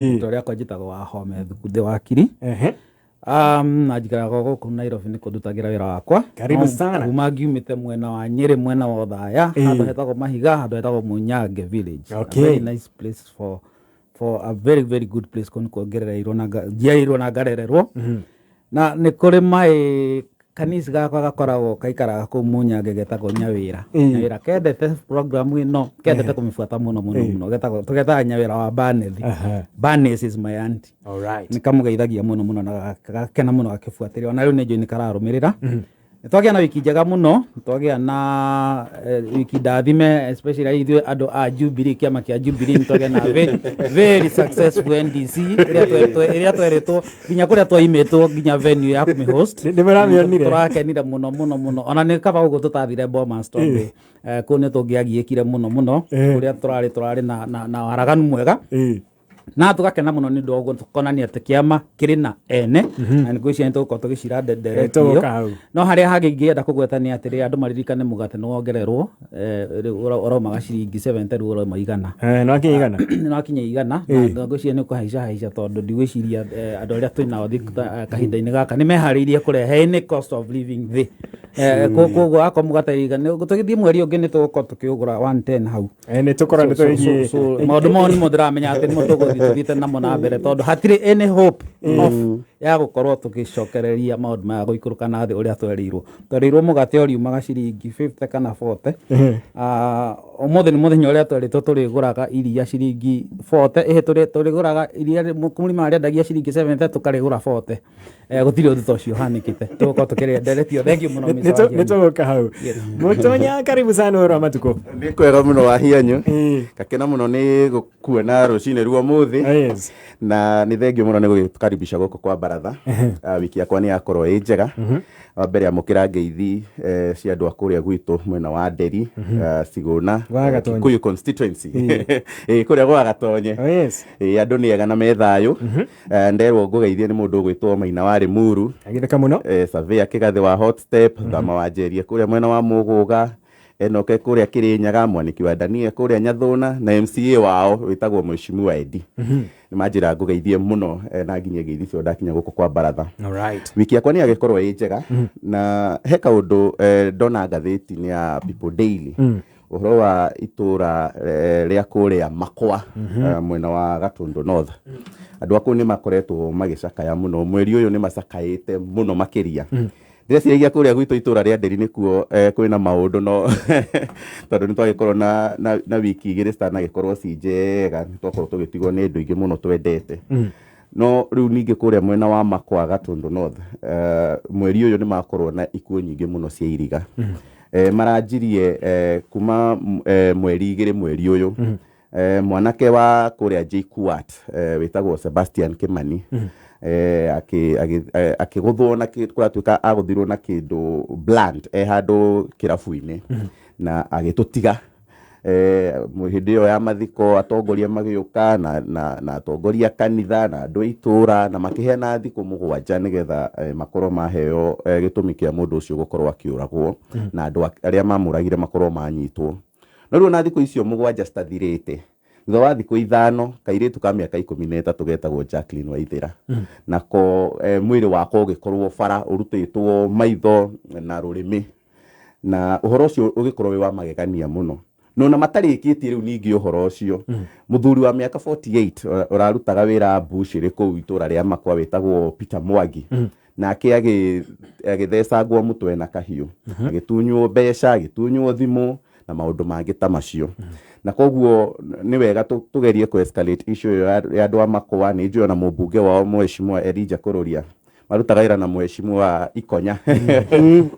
Rĩtwa rĩakwa njĩtagwo Wahome Thukundĩ Wakiri. Na njikaraga gũkũ Nairobi nĩkuo ndutagĩra wĩra wakwa. Karibu No sana. Kuma ngiumĩte mwena wa Nyĩrĩ, mwena wa Othaya, handũ hetagwo Mahiga, handũ hetagwo Munyange village. A very nice place for a very very good place, kũu nĩkuo ngerereirwo na njiarĩirwo na ngarererwo. Na nĩ kũrĩ maĩ kanisi gakwa gakoragwo kaikaraga kũu Munyange getagwo Nyawĩra. Nyawĩra kendete program ĩno, kendete kũmĩbuata mũno mũno mũno. Getagwo, tũgetaga Nyawĩra wa Banethi. Banes is my auntie. Nĩ kamũgeithagia mũno mũno na gakena mũno gakĩbuatĩrĩra. Ona rĩu nĩ njũĩ nĩ kararũmĩrĩra. Nĩ twagĩa na wiki njega mũno, nĩ twagĩa na wiki ndathime, especially ithuĩ andũ a Jubilee, kĩama kĩa Jubilee, nĩ twagĩa na very, very successful NDC ĩrĩa twerĩtwo nginya kũrĩa twaimĩtwo nginya venue ya kũmĩhost. Nĩ mũramĩonire? Tũrakenire mũno mũno mũno. Ona nĩ kaba ũguo tũtathire Bomas tondũ kũu nĩ tũngĩagiĩkire mũno mũno. Kũrĩa tũrarĩ na waraganu mwega. Na tũgakena mũno nĩ ũndũ wa ũguo, tũkonania atĩ kĩama kĩrĩ na ene, na nĩ ngwĩciria nĩ tũgũkorwo tũgĩcira ndereti ĩyo. Tũgũka hau. No harĩa hangĩ ingĩenda kũgweta nĩ atĩrĩ, andũ maririkane mũgate nĩ wongererwo, rĩu ũraumaga ciringi 70, rĩu ũrauma 100. No akinya 100. Nĩ wakinya 100, na ngwĩciria nĩ ũkũhaica haica tondũ ndigwĩciria andũ arĩa twĩ nao kahinda-inĩ gaka nĩ meharĩirie kũrehe any cost of living thĩ. Koguo akorwo mũgate 100, tũgĩthiĩ mweri ũngĩ nĩ tũgũkorwo tũkĩũgũra 110 hau. Nĩ tũkorwo nĩ tũgĩthiĩ. So, maũndũ mau nĩmo ndĩramenya atĩ nĩmo tũgũthiĩ tũthiĩte namo na mbere tondũ hatirĩ any hope of ya gũkorwo tũgĩcokereria maũndũ maya gũikũrũka na thĩ ũrĩa twerĩirwo. Twerĩirwo mũgate ũriumaga ciringi 50 kana 40. Ũmũthĩ nĩ mũthenya ũrĩa twerĩtwo tũrĩgũraga iria ciringi 40, ĩhĩ tũrĩgũraga iria mũrĩmi arĩendagia ciringi 70, tũkarĩgũra 40. Gũtirĩ ũndũ ta ũcio ũhanĩkĩte. Tũgũkorwo tũkĩrĩa ndereti ĩyo. Thank you mũno, Mr. Wanjiru. Nĩ tũgũka hau. Mũtonya, karibu sana ũhoro wa matukũ. Nĩ kwega mũno, Wahianyu. Gakena mũno nĩ gũkuona rũcinĩ rwa ũmũthĩ. Na nĩ thengio mũno nĩ gũgĩtũkaribisha gũkũ kwa baratha. Wiki yakwa nĩ yakorwo ĩ njega. Wa mbere amũkĩra ngeithi cia andũ a kũrĩa gwitũ mwena wa Nderi, Cigũna, Gwa Gatonye. Kikuyu constituency. Kũrĩa gwa Gatonye. Oh, yes. Andũ nĩ ega na me thayũ. Nderwo ngũgeithie nĩ mũndũ ũgwĩtwo Maina wa Limuru. Agĩtheka mũno. Surveyor Kĩgathĩ wa Hot Step, Thama wa Njeria kũrĩa mwena wa Mũgũga, Enoke kũrĩa Kĩrĩnyaga, Mwaniki wa Dania kũrĩa Nyathũna, na MCA wao wĩtagwo Mheshimiwa Edi. Nĩ manjĩra ngũgeithie mũno, na nginyie ngeithi icio ndakinya gũkũ kwa baratha. Wiki yakwa nĩ yagĩkorwo ĩ njega, na he kaũndũ ndona ngathĩti-inĩ ya People Daily, ũhoro wa itũra rĩa kũrĩa Makwa, mwena wa Gatundu North. Andũ a kũu nĩ makoretwo magĩcakaya mũno, mweri ũyũ nĩ macakaĩte mũno makĩria. Ndĩreciragia kũrĩa gwitũ itũra rĩa Nderi nĩkuo kwĩna maũndũ, no tondũ nĩ twagĩkorwo na wiki igĩrĩ citanagĩkorwo ci njega, nĩ twakorwo tũgĩtigwo nĩ andũ aingĩ mũno twendete. No rĩu ningĩ kũrĩa mwena wa Makwa Gatundu North, mweri ũyũ nĩ makorwo na ikuũ nyingĩ mũno cia iriga. Maranjirie kuma mweri 2 mweri ũyũ. Mwanake wa kũrĩa JKUAT wĩtagwo Sebastian Kimani, akĩgũthwo na kũratuĩka agũthirwo na kĩndũ blunt e handũ kĩrabu-inĩ na agĩtũtiga. Hĩndĩ ĩyo ya mathiko atongoria magĩũka na atongoria kanitha na andũ a itũra na makĩheana thikũ 7 nĩgetha makorwo maheo gĩtũmi kĩa mũndũ ũcio gũkorwo akĩũragwo na andũ arĩa mamũragire makorwo manyitwo. No rĩu ona thikũ icio 7 citathirĩte, thutha wa thikũ 5 kairĩtu ka mĩaka 13 getagwo Jacqueline Waithera, nako mwĩrĩ wako ũgĩkorwo bara ũrutĩtwo maitho na rũrĩmĩ, na ũhoro ũcio ũgĩkorwo wĩ wa magegania mũno. No na matarĩkĩtie rĩu ningĩ ũhoro ũcio, mũthuri wa mĩaka 48 ũrarutaga wĩra mbucĩrĩ kũu itũra rĩa Makwa wĩtagwo Peter Mwangi, nake agĩthecangwo mũtwe na kahiũ, agĩtunywo mbeca, agĩtunywo thimũ na maũndũ mangĩ ta macio. Na koguo nĩ wega tũgerie kũ escalate issue ĩyo ya andũ a Makwa. Nĩ njũĩ ona mũmbunge wao Mheshimiwa Elijah Kururia marutaga wĩra na Mheshimiwa Ikonya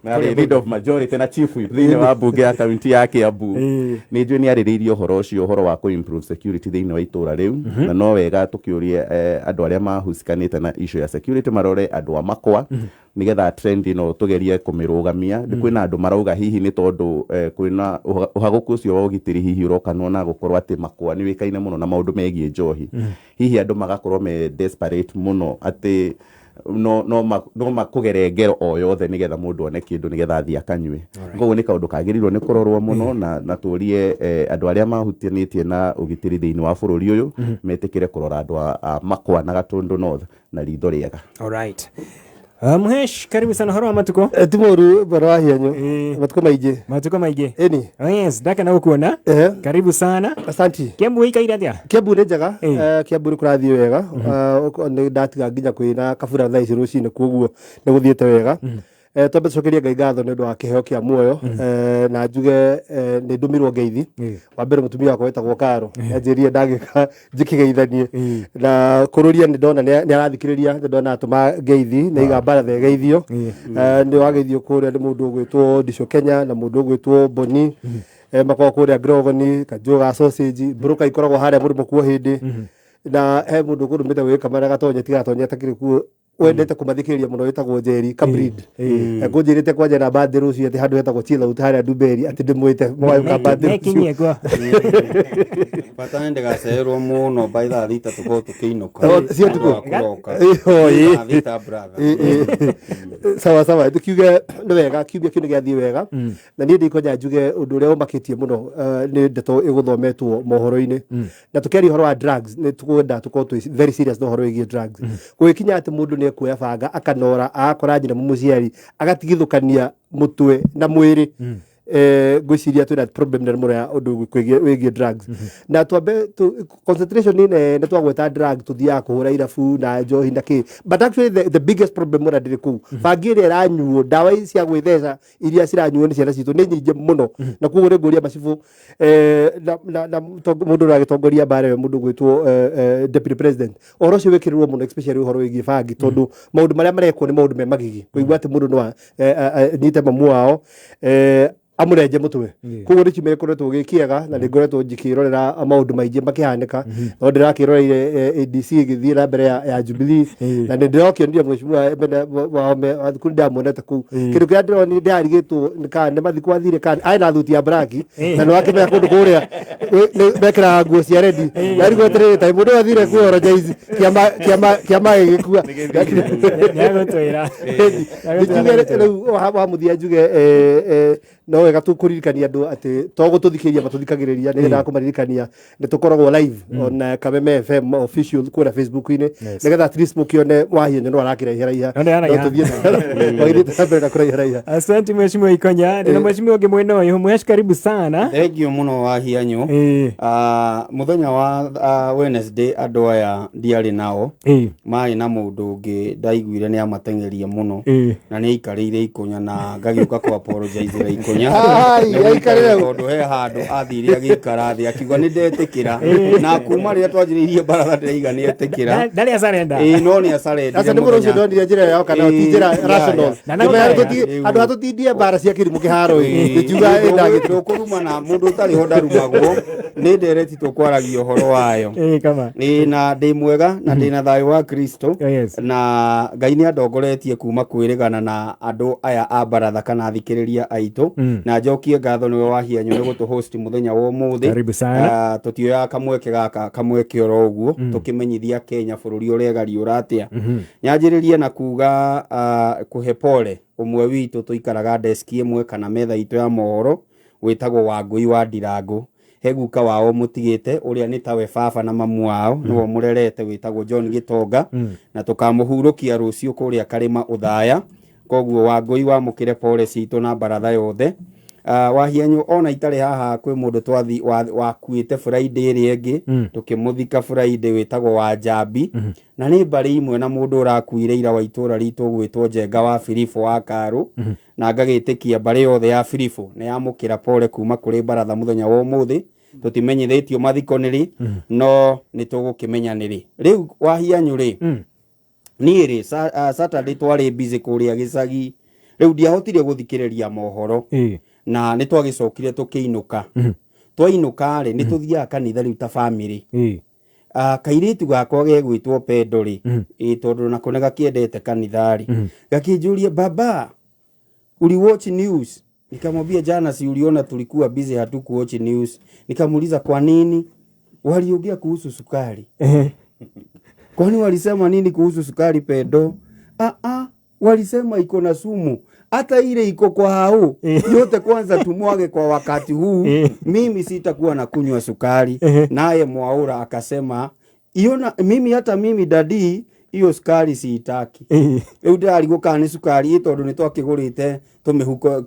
na arĩ leader of majority na chief whip thĩinĩ wa mbunge ya kaunti ya Kiambu. Nĩ njũĩ nĩ arĩrĩirie ũhoro ũcio, ũhoro wa kũ improve security thĩinĩ wa itũra rĩu, na no wega tũkĩũrie andũ arĩa mahusikanĩte na issue ya security marore andũ a Makwa nĩgetha trend ĩno tũgerie kũmĩrũgamia. Kwĩna andũ marauga hihi nĩ tondũ kwĩna ũhagũku ũcio wa ũgitĩri, hihi ũrokanwo na gũkorwo atĩ Makwa nĩ ũĩkaine mũno na maũndũ megiĩ njohi, hihi andũ magakorwo me desperate mũno atĩ No makũgere ngero o yothe nĩgetha mũndũ one kĩndũ nĩgetha athiĩ akanyue. Koguo nĩ kaũndũ kagĩrĩirwo nĩ kũrorwo mũno na tũrie andũ arĩa mahutanĩtie na ũgitĩri thĩinĩ wa bũrũri ũyũ metĩkĩre kũrora andũ a Makwa na Gatũndũ North na ritho rĩega. Alright. Muhesh, karibu sana horo wa matuko. Ti mũru, bwana wa hianyu. Matuko maingĩ. Matuko maingĩ. Ĩni. Oh, yes, ndakena gũkuona. Karibu sana. Asanti. Kiambu ĩikaire atĩa? Kiambu nĩ njega. Kiambu nĩ kũrathiĩ wega. Nĩ ndatiga nginya kwĩna kabura thaa ici rũcinĩ, koguo nĩ gũthiĩte wega. Twambe tũcokerie Ngai ngatho nĩ ũndũ wa kĩheo kĩa muoyo, na njuge nĩ ndũmĩrwo ngeithi. Wa mbere, mũtumia wakwa wĩtagwo Karo anjĩrire ndangĩka njĩkĩgeithanie na kũrũria, nĩ ndona nĩ arathikĩrĩria, nĩ ndona atũma ngeithi nĩ aiga baratha ĩgeithio. Nĩ wageithio kũrĩa nĩ mũndũ ũgwĩtwo Ndico Kenya na mũndũ ũgwĩtwo Boni, makoragwo kũrĩa Grogoni kanjũ ga sausage mbũrũka ikoragwo harĩa mũrĩmo kuo hĩndĩ, na he mũndũ ũkũrũmĩte gwĩka marĩa gatonye tigatonye atakĩrĩ kuo wendete kũmathikĩrĩria mũno wĩtagwo Njeri Kabrid. Ngũnjĩrĩte kwanja na birthday rũciũ atĩ handũ hetagwo Chill Out harĩa Ndumberi, atĩ ndĩmwĩte mwayũka birthday rũciũ. Mekinyie kuo. Bata nĩ ndĩgacererwo mũno, by thaa 6 tũkorwo tũkĩinũka. Oh, cia ũtukũ? Ũndũ wa kũroka. Oh, ĩ. Thaa 6, brother. Sawa sawa, tukiuge nĩ wega, kiumia kĩu nĩ gĩathiĩ wega, na niĩ ndikonya njuge ũndũ ũrĩa ũmakĩtie mũno nĩ ndeto ĩgũthometwo mohoro-inĩ, na tũkĩaria ũhoro wa drugs nĩ tũkwenda tũkorwo twĩ very serious na ũhoro wĩgiĩ drugs, gũgĩkinya atĩ mũndũ nĩ ekuoya banga akanora agakora nyina mũmũciari agatigithũkania mũtwe na mwĩrĩ. Ngwĩciria twĩna problem nene mũno ya ũndũ wĩgiĩ drugs, na twambe concentration nĩ nene twagweta drug, tũthiaga kũhũra irabu na njohi na kĩ, but actually the biggest problem mũna ndĩrĩ kũu. Bangi ĩrĩa ĩranyuo, ndawa ici cia gwĩtheca iria ciranyuo nĩ ciana citũ nĩ nyingĩ mũno, na koguo nĩ ngũria macibũ na mũndũ ũrĩa agĩtongoria mbara ĩyo, mũndũ gwĩtwo deputy president, ũhoro ũcio wĩkĩrĩrwo mũno, especially ũhoro wĩgiĩ bangi, tondũ maũndũ marĩa marekwo nĩ maũndũ me magigi, kũigua atĩ mũndũ no anyite mamu wao, amũrenje mũtwe. Koguo nĩ kiumia gĩkoretwo gĩ kĩega, na nĩ ngoretwo njikĩrorera maũndũ maingĩ makĩhanĩka, no ndĩrakĩroreire ADC ĩgĩthiĩ na mbere ya Jubilee, na nĩ ndĩrokĩonire mheshimiwa Wahome thukuru, ndamuonete kũu. Kĩndũ kĩrĩa ndĩronire ndĩrarigĩtwo nĩ kana nĩ mathikũ athire kana arĩ na thuti ya black, na nĩ wakĩmenya kũndũ kũrĩa mekĩraga nguo cia rendi, ndarigwo atĩrĩrĩ, ta mũndũ ũyũ athire kuo Rogers kĩama gĩgĩkua. Nĩagũtwĩra. Njuge rĩu wa mũthia, njuge no wega tũkũririkania andũ atĩ to gũtũthikĩrĩria matũthikagĩrĩria, nĩ nyendaga kũmaririkania nĩ tũkoragwo live on Kameme FM official kũrĩa Facebook-inĩ, nĩgetha at least mũkĩone Wahienyo no arakĩraiharaiha. No nĩ araiha. No tũthiĩ wagĩrĩte na mbere na kũraiharaiha. Asante mheshimiwa Ikonya. Ndina mheshimiwa ũngĩ mwena ũyũ. Mhesh, karibu sana. Thank you mũno, Wahianyũ. Mũthenya wa Wednesday andũ aya ndiarĩ nao, marĩ na mũndũ ũngĩ ndaiguire nĩ amateng'erie mũno na nĩ aikarĩire Ikonya, na ngagĩũka kũ apologize Ikonya. Ai, aikarĩre. Tondũ he handũ athire agĩikara thĩ akiuga nĩ ndetĩkĩra, na kuma rĩrĩa twanjĩrĩirie baratha ndĩraiga nĩ etĩkĩra. Ndarĩ acarenda. Ĩĩ, no nĩ acarendire. Aca nĩ mũndũ ũcio ndonire njĩra yao kana ti njĩra rational. Na Nĩ na- andũ atũtindie mbara cia kĩrimũ kĩharo-inĩ ngiuga ĩndagĩte. Ndũkũrumana, mũndũ ũtarĩ ho ndarumagwo, nĩ ndereti tũkwaragia ũhoro wayo. Kama. Ĩĩ, na ndĩ mwega na ndĩ na thayũ wa Kristo, na Ngai nĩ andongoretie kuma kwĩrĩgana na andũ aya a baratha kana athikĩrĩria aitũ, na njokie ngatho nĩwe Wahianyũ nĩ gũtũ host mũthenya wa ũmũthĩ. Karibu sana. Ah, tũtioyaga kamweke gaka kamweke oro ũguo tũkĩmenyithia Kenya bũrũri ũregariũra atĩa. Nyanjĩrĩrie na kuga kũhe pole ũmwe witũ tũikaraga deski ĩmwe kana metha itũ ya mohoro wĩtagwo Wangũi wa Ndirangũ. He guka wao mũtigĩte ũrĩa nĩ tawe baba na mamu wao, nĩwe mũrerete, wĩtagwo John Gĩtonga, na tũkamũhurũkia rũciũ kũrĩa Karĩma Ũthaya. Koguo Wangũi, wamũkĩre pole citũ na baratha yothe. Wahianyũ, ona itarĩ haha kwĩ mũndũ twathi wakuĩte Friday ĩrĩa ĩngĩ, tũkĩmũthika Friday, wĩtagwo wa Njambi, na nĩ mbarĩ imwe na mũndũ ũrakuire ira wa itũra ritũ gwĩtwo Njenga wa Biribũ wa Karũ, na ngagĩtĩkia mbarĩ yothe ya Biribũ nĩ yamũkĩra pole kuma kũrĩ baratha mũthenya wa ũmũthĩ. Tũtimenyithĩtio mathiko nĩ rĩ, no nĩ tũgũkĩmenya nĩ rĩ. Rĩu Wahianyũ rĩ, niĩ rĩ, Saturday twarĩ busy kũrĩa gĩcagi, rĩu ndiahotire gũthikĩrĩria mohoro, na nĩ twagĩcokire tũkĩinũka. Twainũka rĩ, nĩ tũthiaga kanitha rĩu ta family. Kairĩtu gakwa gegwĩtwo Pendo rĩ, ĩ tondũ nako nĩ gakĩendete kanitha rĩ, gakĩnjũria, "Baba, uli watch news?" Nikamwambia, "Jana si uliona tulikuwa busy, hatuku watch news." Nikamuuliza, "Kwa nini waliongea kuhusu sukari? Kwani walisema nini kuhusu sukari, Pendo?" Ah, ah, walisema iko na sumu, hata ile iko kwa hau yote, kwanza tumwage kwa wakati huu. Mimi sitakuwa na kunywa sukari. Naye Mwaura akasema iyo na, mimi hata mimi daddy iyo sukari siitaki. Rĩu ndĩrarigwo kana nĩ cukari ĩ, tondũ nĩ twakĩgũrĩte tũmĩhuko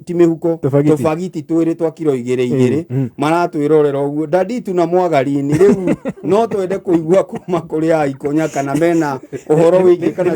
ti mĩhuko, Tũbagiti. Tũbagiti twĩrĩ twa kiro igĩrĩ igĩrĩ, maratwĩrorera ũguo, daddy tunamwaga lini? Rĩu no twende kũigua kuma kũrĩ aikonya kana mena ũhoro wĩgiĩ kana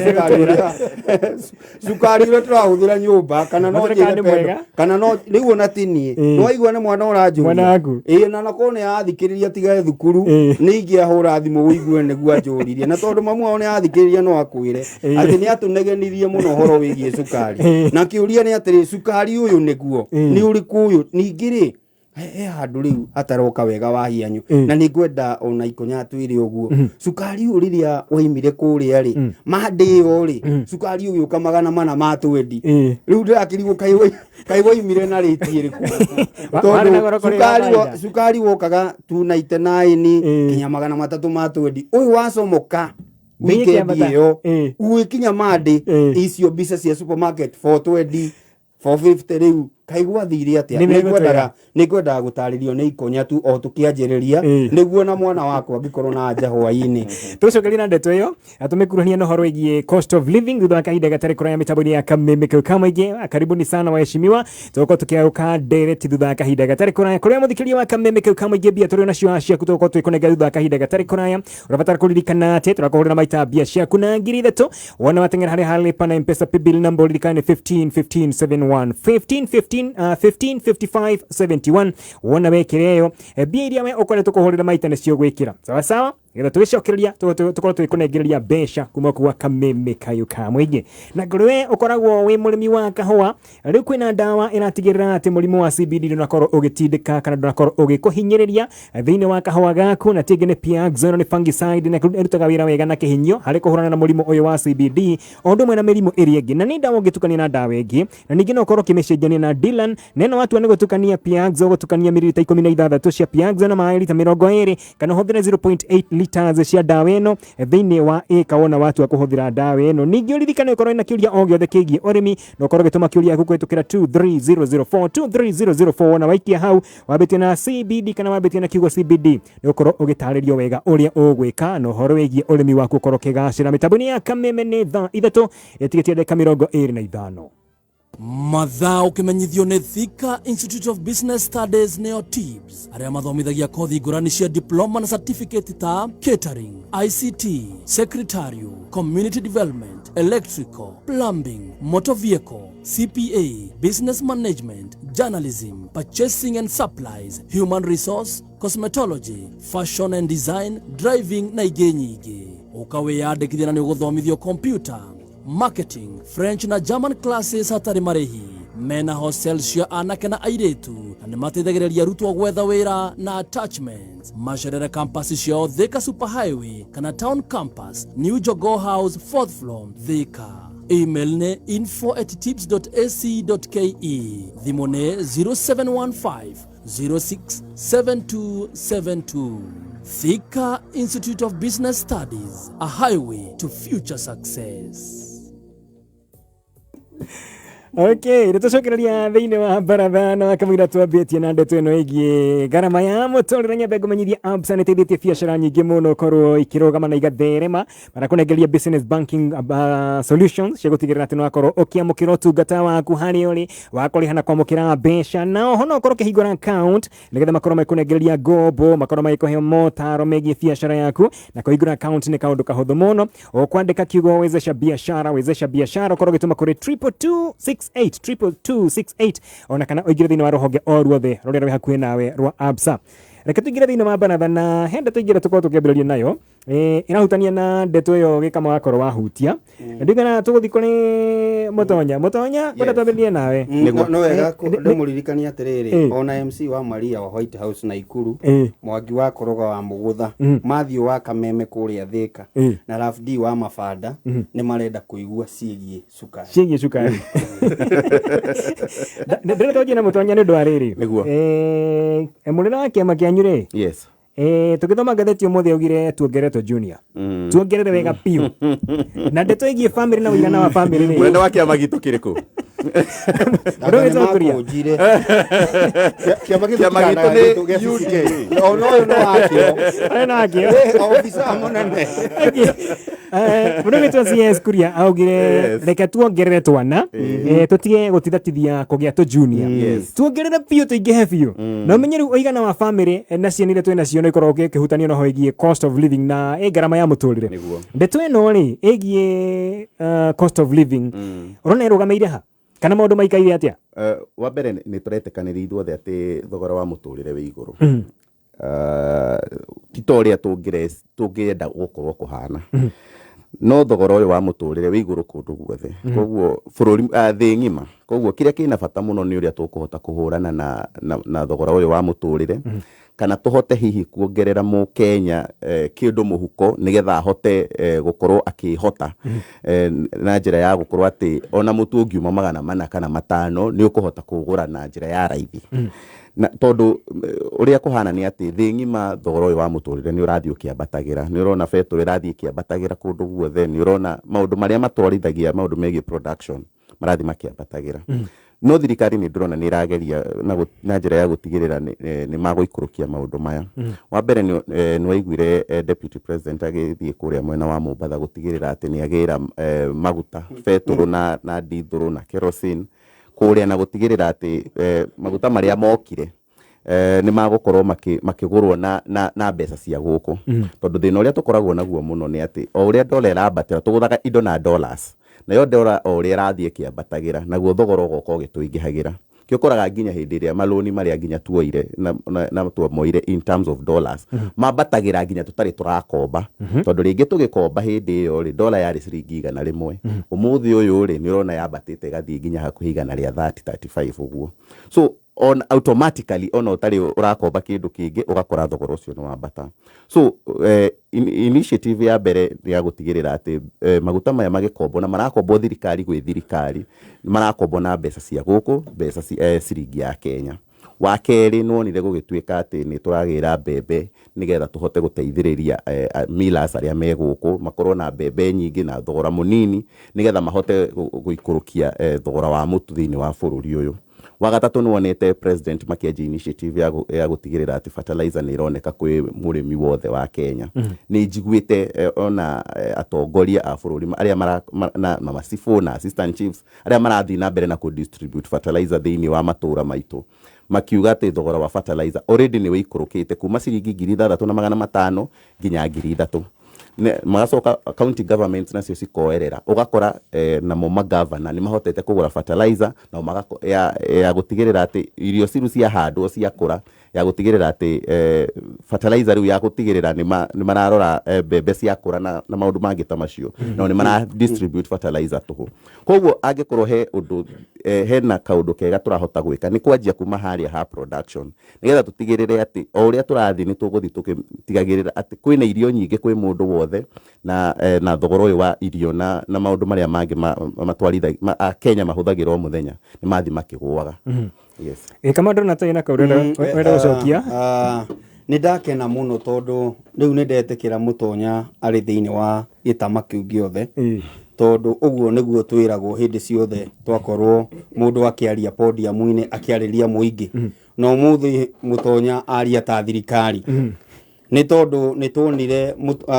cukari ũrĩa tũrahũthĩra nyũmba kana no Matirĩ njĩre kana nĩ Pendo, mwega? Kana no rĩu ona ti niĩ, nĩwaigua nĩ mwana ũranjũria. Mwana waku. Ĩĩ, na nakorwo nĩ arathikĩrĩria tiga thukuru, nĩ ingĩahũra thimũ ũigue nĩguo anjũririe, na tondũ mamu wao nĩ arathikĩrĩria no akwĩre atĩ nĩ atũnegenirie mũno ũhoro wĩgiĩ cukari, na kĩũria nĩ atĩrĩ, cukari ũyũ nĩguo nĩ ũrĩkũ ũyũ? Ningĩ rĩ, he handũ rĩu hataroka wega wa hianyu, na nĩ ngwenda ona ikonya twĩre ũguo, cukari ũyũ rĩrĩa waimire kũrĩa rĩ, mande ĩyo rĩ, cukari ũgĩũka 420. Rĩu ndĩrakĩrigwo kaĩ waimire na rĩti ĩrĩkũ? Warĩ na Tondũ goro kũrĩ cukari kawaida. Cukari wokaga 299 nginya 320. Ũyũ wacomoka Bei weekend ĩkĩambata. ĩyo, ũgĩkinya mande, icio mbica cia supermarket 420, 450, rĩu kaĩ gwathire atĩa? Nĩ megũtwĩra. Nĩ ngwendaga gũtarĩrio nĩ ikonya tu o tũkĩanjĩrĩria, nĩguo na mwana wakwa angĩkorwo na anja hwaĩ-inĩ. Tũcokerie na ndeto ĩyo tũmĩkuruhania na ũhoro wĩgiĩ cost of living thutha wa kahinda gatarĩ kũraya mĩtambo-inĩ ya Kameme kau ka mũingĩ. Karibuni sana waheshimiwa, tũgũkorwo tũkĩarũka ndereti thutha wa kahinda gatarĩ kũraya kũrĩa mũthikĩria wa Kameme kau ka mũingĩ, mbia tũrĩ nacio ciaku tũgũkorwo twĩkũnengera thutha wa kahinda gatarĩ kũraya. Ũrabatara kũririkana atĩ tũrakũhũrĩra maita mbia ciaku na 3000 wona wateng'era harĩ ha lipa na Mpesa paybill number, ũririkane 15 15 71 15 15 15 55 71. Wona wekĩra ĩyo, mbia iria we ũkoretwo kũhũrĩra maita nĩcio gwĩkĩra sawa sawa, getha tũgĩcokereria tũkorwo tũgĩkũnengereria mbeca kuma kwa Kameme kayũ ka mũingĩ. Na ngũrĩ we ũkoragwo wĩ mũrĩmi wa kahũa, rĩu kwĩna ndawa ĩratigĩrĩra atĩ mũrimũ wa CBD ndũnakorwo ũgĩtindĩka kana ndũnakorwo ũgĩkũhinyĩrĩria thĩinĩ wa kahũa gaku, na tingĩ nĩ Piaxone, nĩ fungicide na ĩrutaga wĩra wega na kĩhinyio harĩ kũhũrana na mũrimũ ũyũ wa CBD o ũndũ ũmwe na mĩrimũ ĩrĩa ĩngĩ, na nĩ ndawa ũngĩtukania na ndawa ĩngĩ, na ningĩ no ũkorwo ũkĩmĩcenjania na Dylan neno watua nĩ gũtukania Piaxo, gũtukania mililita 16 cia Piaxo na maĩ lita 20, kana ũhũthĩre 0.8 liters cia ndawa ĩno thĩinĩ wa ĩka wona watua kũhũthĩra ndawa ĩno. Ningĩ ũririkane ũkorwo na kĩũria o gĩothe kĩgiĩ ũrĩmi na ũkorwo ũgĩtũma kĩũria gĩaku kũhĩtũkĩra 23004, 23004. Na waikia hau wambĩtie na CBD kana wambĩtie na kiugo CBD, nĩ ũkorwo ũgĩtarĩrio wega ũrĩa ũgwĩka na ũhoro wĩgiĩ ũrĩmi waku ũkorwo ũkĩgacĩra. Mĩtambo-inĩ ya Kameme nĩ thaa 3 ĩtigĩtie ndagĩka 25. Mathaa ũkĩmenyithio nĩ Thika Institute of Business Studies, nĩo TIBS, arĩa mathomithagia kothi ngũrani cia diploma na certificate ta catering, ICT, secretarial, community development, electrical, plumbing, motor vehicle, CPA, business management, journalism, purchasing and supplies, human resource, cosmetology, fashion and design, driving na ingĩ nyingĩ. Ũkawĩyandĩkithia na nĩ ũgũthomithio computer, marketing, French na German classes hatarĩ marĩhi. Mena hostel cia anake na airĩtu na nĩ mateithagĩrĩria arutwo gwetha wĩra na attachments. Macerere campus ciao Thika Super Highway kana Town Campus, New Jogoo House, fourth floor, Thika. Email nĩ info@tibs.ac.ke, thimũ nĩ 0715 067272. Thika Institute of Business Studies, a highway to future success. Okay, nä tå cokereria thä inä wa baratha na kamũira twambĩtie na ndeto ĩno ĩgiĩ ngarama ya mũtũrĩre. Nyambe ngũmenyithia Absa nĩ ĩteithĩtie biacara nyingĩ mũno korwo ikĩrũgama na igatherema, marakũnengeria business banking solutions cia gũtigĩrĩra atĩ nĩwakorwo ũkĩamũkĩra ũtungata waku harĩa ũrĩ wa kũrĩha na kwamũkĩra mbeca, na oho no ũkorwo ũkĩhingũra account nĩgetha makorwo makĩkũnengereria ngombo, makorwo magĩkũhe motaro megiĩ biacara yaku. Na kũhingũra account nĩ kaũndũ kahũthũ mũno, ũkwandĩka kiugo wezesha biashara, wezesha biashara, ũkorwo ũgĩtũma kũrĩ 22268, 22268, ona kana ũingĩre thĩinĩ wa rũhonge o ruothe rũrĩa rwĩ hakuhĩ nawe rwa Absa. Reke tũingĩre thĩinĩ wa baratha na henda tũingĩre tũkorwo tũkĩambĩrĩria nayo, ĩrahutania na ndeto ĩyo gĩkama wakorwo wahutia. Ndigana tũgũthiĩ kũrĩ Mũtonya. Mũtonya, kwenda twambĩrĩrie nawe. No wega ndĩmũririkanie atĩrĩrĩ, ona MC wa Maria wa White House na Ikuru, Mwangi wa Koroga wa Mũgũtha, Matthew wa Kameme kũrĩa Thika, na Raf D wa Mabanda nĩ marenda kũigua ciĩgiĩ cukari. Ciĩgiĩ cukari. Ndĩrenda twanjie na Mũtonya nĩ ũndũ wa rĩrĩ. Nĩguo. Mũnene wa kĩama kĩanyu rĩ, Tũgĩthoma ngathĩti ũmũthĩ augire tuongerere junior, tuongerere wega biũ, na ndeto ĩgiĩ family na ũigana wa family rĩ. Mũnene wa kĩama gitũ kĩrĩkũ? Ũndũ ũgĩtwo Kuria. Makũnjire. Kĩama gitũ Kĩama gitũ nĩ gĩa CCK. Ona ũyũ nĩ wakĩo. Arĩa nakĩo. Eh, obisa mũnene. Mũndũ ũgĩtwo CS Kuria augire reke tuongerere twana, tũtige gũtithatithia kũgĩa tũ junior, tuongerere biũ, tũingĩhe biũ, na ũmenye rĩu ũigana wa family na ciana iria twĩ nacio no ikoragwo ĩkĩhutanio na ũhoro wĩgiĩ cost of living na ngarama ya mũtũrĩre. Ndeto ĩno rĩ ĩgiĩ cost of living, ũrona ĩrũgamĩire ha kana maũndũ maikaire atĩa? Wa mbere nĩ tũretĩkanĩria ithuothe atĩ thogora wa mũtũrĩre wĩ igũrũ, ti ta ũrĩa tũngĩenda gũkorwo kũhana, no thogora ũyũ wa mũtũrĩre wĩ igũrũ kũndũ guothe, koguo bũrũri, thĩ ng'ima. Koguo kĩrĩa kĩna bata mũno nĩ ũrĩa tũkũhota kũhũrana na thogora ũyũ wa mũtũrĩre, kana tũhote hihi kuongerera mũkenya kĩndũ mũhuko nĩgetha ahote gũkorwo akĩhota na njĩra ya gũkorwo atĩ ona mũtu ũngiuma 400 kana 500 nĩ ũkũhota kũgũra na njĩra ya raithi. Na tondũ ũrĩa kũhana nĩ atĩ thĩ ng'ima thogora ũyũ wa mũtũrĩre nĩ ũrathiĩ ũkĩambatagĩra. Nĩ ũrona betũrũ ĩrathiĩ ĩkĩambatagĩra kũndũ guothe, nĩ ũrona maũndũ marĩa matwarithagia maũndũ megiĩ production marathiĩ makĩambatagĩra, no thirikari nĩ ndĩrona nĩ ĩrageria na njĩra ya gũtigĩrĩra nĩ magũikũrũkia maũndũ maya. Wa mbere nĩ waiguire deputy president agĩthiĩ kũrĩa mwena wa Mombatha gũtigĩrĩra atĩ nĩ agĩra maguta, betũrũ na ndithũrũ na kerosene kũrĩa, na gũtigĩrĩra atĩ maguta marĩa mokire nĩ magũkorwo makĩgũrwo na mbeca cia gũkũ, tondũ thĩna ũrĩa tũkoragwo naguo mũno nĩ atĩ o ũrĩa dola ĩrambatĩra, tũgũraga indo na dollars, nayo dola o ũrĩa ĩrathiĩ ĩkĩambatagĩra, naguo thogora ũgoka ũgĩtũingĩhagĩra. Kĩo ũkoraga nginya hĩndĩ ĩrĩa malũni marĩa nginya tuoire na twamoire in terms of dollars mambatagĩra nginya tũtarĩ tũrakomba, tondũ rĩngĩ tũgĩkomba hĩndĩ ĩyo rĩ, dola yarĩ ciringi 100. Ũmũthĩ ũyũ rĩ, nĩ ũrona yambatĩte ĩgathiĩ nginya hakuhĩ 130, 35 ũguo. So on automatically ona ũtarĩ ũrakomba kĩndũ kĩngĩ, ũgakora thogora ũcio nĩ wambata. So initiative ya mbere nĩ ya gũtigĩrĩra atĩ maguta maya magĩkombwo na marakombwo thirikari gwĩ thirikari, marakombwo na mbeca cia gũkũ, mbeca ciringi ya Kenya. Wa kerĩ, nĩ wonire gũgĩtuĩka atĩ nĩ tũragĩra mbembe nĩgetha tũhote gũteithĩrĩria millers arĩa me gũkũ makorwo na mbembe nyingĩ na thogora mũnini, nĩgetha mahote gũikũrũkia thogora wa mũtu thĩinĩ wa bũrũri ũyũ. Wa gatatũ, nĩ wonete president makĩanjia initiative ya gũtigĩrĩra atĩ fertilizer nĩ ĩroneka kwĩ mũrĩmi wothe wa Kenya. Nĩ njiguĩte ona atongoria a bũrũri arĩa na macibũ na assistant chiefs arĩa marathiĩ na mbere na kũ distribute fertilizer thĩinĩ wa matũra maitũ makiuga atĩ thogora wa fertilizer already nĩ wĩikũrũkĩte kuma ciringi 6,500 nginya 3,000. Magacoka county governments nacio cikoerera, ũgakora namo magavana nĩ mahotete kũgũra fertilizer nao ya gũtigĩrĩra atĩ irio ciru ciahandwo ciakũra, ya gũtigĩrĩra atĩ fertilizer rĩu ya gũtigĩrĩra nĩ mararora mbembe ciakũra na maũndũ mangĩ ta macio, nao nĩ mara distribute fertilizer tũhũ. Koguo angĩkorwo he ũndũ hena kaũndũ kega tũrahota gwĩka, nĩ kwanjia kuma harĩa ha production, nĩgetha tũtigĩrĩre atĩ o ũrĩa tũrathiĩ nĩ tũgũthiĩ tũgĩtigagĩrĩra atĩ kwĩna irio nyingĩ kwĩ mũndũ wothe, na thogora ũyũ wa irio na maũndũ marĩa mangĩ Akenya mahũthagĩra o mũthenya nĩ mathiĩ makĩgũaga. Yes. Kama ndona ta ina kaũndũ wenda gũcokia. Nĩ ndakena mũno tondũ rĩu nĩ ndetĩkĩra Mũtonya arĩ thĩinĩ wa gĩtama kĩu gĩothe, tondũ ũguo nĩguo twĩragwo hĩndĩ ciothe twakorwo mũndũ akĩaria podium-inĩ, akĩarĩria mũingĩ. Na ũmũthĩ Mũtonya aria ta thirikari, nĩ tondũ nĩ tuonire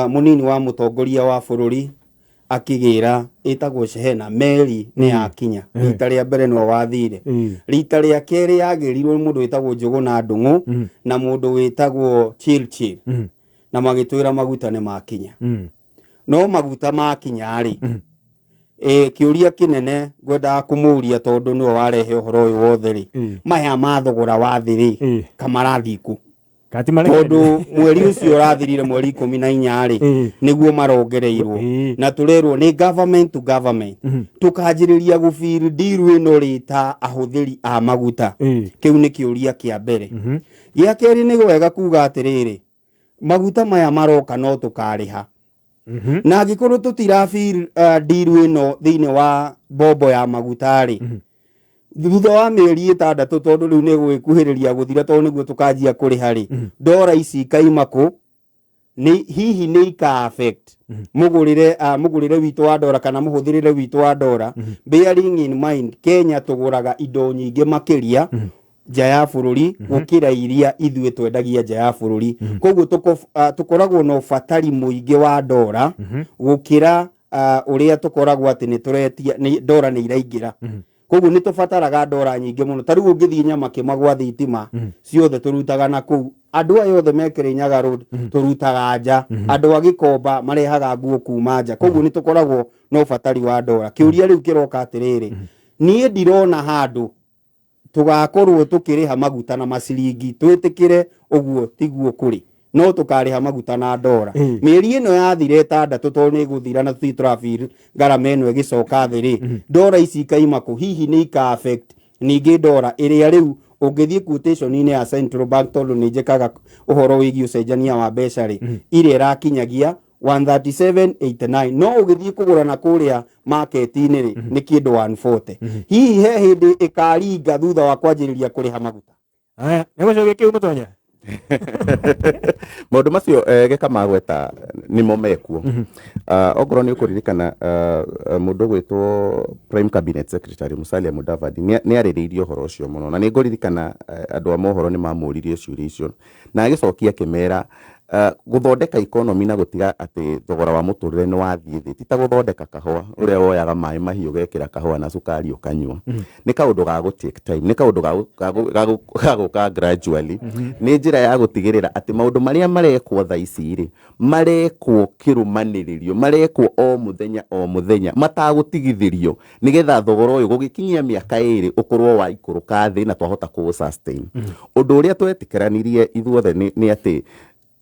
mũnini wa mũtongoria wa bũrũri akĩgĩra ĩtagwo Shehena meri nĩ yakinya. Rita rĩa mbere nĩwe wathire, rita rĩa kerĩ yagĩrirwo nĩ mũndũ wĩtagwo Njũgũna Ndung'u na mũndũ wĩtagwo Chirchir, na magĩtwĩra maguta nĩ makinya. No maguta makinya rĩ, kĩũria kĩnene ngwendaga kũmũria, tondũ nĩwe warehe ũhoro ũyũ wothe rĩ, maya ma thogora wa thĩ rĩ, kamarathiĩ kũ? Kati marekereria. Tondũ mweri ũcio ũrathirire, mweri 14 rĩ, nĩguo marongereirwo, na tũrerwo nĩ government to government. Tũkanjĩrĩria gũfeel deal ĩno rĩ ta ahũthĩri a maguta? Kĩu nĩ kĩũria kĩa mbere. Gĩa kerĩ, nĩ wega kuga atĩrĩrĩ, maguta maya maroka no tũkarĩha, na angĩkorwo tũtirafeel deal ĩno thĩinĩ wa mbombo ya maguta rĩ. Thutha wa mĩeri 6 tondũ rĩu nĩ gũgĩkuhĩrĩria gũthira, tondũ nĩguo tũkanjia kũrĩha rĩ, ndora ici ikaima kũ? Nĩ hihi nĩ ika affect mũgũrĩre, mũgũrĩre witũ wa ndora kana mũhũthĩrĩre witũ wa ndora? Bearing in mind Kenya tũgũraga indo nyingĩ makĩria nja ya bũrũri gũkĩra iria ithuĩ twendagia nja ya bũrũri, koguo tũkoragwo na ũbatari mũingĩ wa ndora gũkĩra ũrĩa tũkoragwo atĩ nĩ tũretia nĩ ndora nĩ iraingĩra. Koguo nĩ tũbataraga ndora nyingĩ mũno. Ta rĩu ũngĩthiĩ Nyamakĩma gwa thitima, ciothe tũrutaga na kũu. Andũ aya othe me Kĩrĩnyaga Road tũrutaga nja, andũ a Gĩkomba marehaga nguo kuma nja, koguo nĩ tũkoragwo na ũbatari wa ndora. Kĩũria rĩu kĩroka atĩrĩrĩ, niĩ ndirona handũ tũgakorwo tũkĩrĩha maguta na maciringi. Twĩtĩkĩre ũguo tiguo kũrĩ, no tũkarĩha maguta na ndora. Mĩeri ĩno yathira 6, tondũ nĩ ĩgũthira na tũthiĩ tũrafeel ngarama ĩno ĩgĩcoka thĩ rĩ, ndora ici ikaima kũ? Hihi nĩ ika affect ningĩ ndora ĩrĩa rĩu ũngĩthiĩ quotation-inĩ ya Central Bank, tondũ nĩ njĩkaga ũhoro wĩgiĩ ũcenjania wa mbeca rĩ, ĩrĩa ĩrakinyagia 137.89, no ũgĩthiĩ kũgũra na kũrĩa market-inĩ rĩ, nĩ kĩndũ 140. Hihi he hĩndĩ ĩkaringa thutha wa kwanjĩrĩria kũrĩha maguta? Aya, nĩ gũcokia kĩu mũtonya. Maũndũ macio gĩka magweta nĩmo mekuo. Okorwo nĩ ũkũririkana, mũndũ ũgwĩtwo Prime Cabinet Secretary Musalia Mudavadi nĩ arĩrĩirie ũhoro ũcio mũno, na nĩ ngũririkana andũ a mohoro nĩ mamũririe ciũria icio na agĩcokia akĩmera gũthondeka economy na gũtiga atĩ thogora wa mũtũrĩre nĩ wathiĩ thĩ ti ta gũthondeka kahũa ũrĩa woyaga maĩ mahiũ ũgekĩra kahũa na cukari ũkanyua. Nĩ kaũndũ ga gũ take time, nĩ kaũndũ ga gũka gradually. Nĩ njĩra ya gũtigĩrĩra atĩ maũndũ marĩa marekwo thaa ici rĩ, marekwo kĩrũmanĩrĩrio, marekwo o mũthenya o mũthenya matagũtigithĩrio, nĩgetha thogora ũyũ gũgĩkinyia mĩaka 2 ũkorwo waikũrũka thĩ na twahota kũ sustain. Ũndũ ũrĩa twetĩkĩranirie ithuothe nĩ atĩ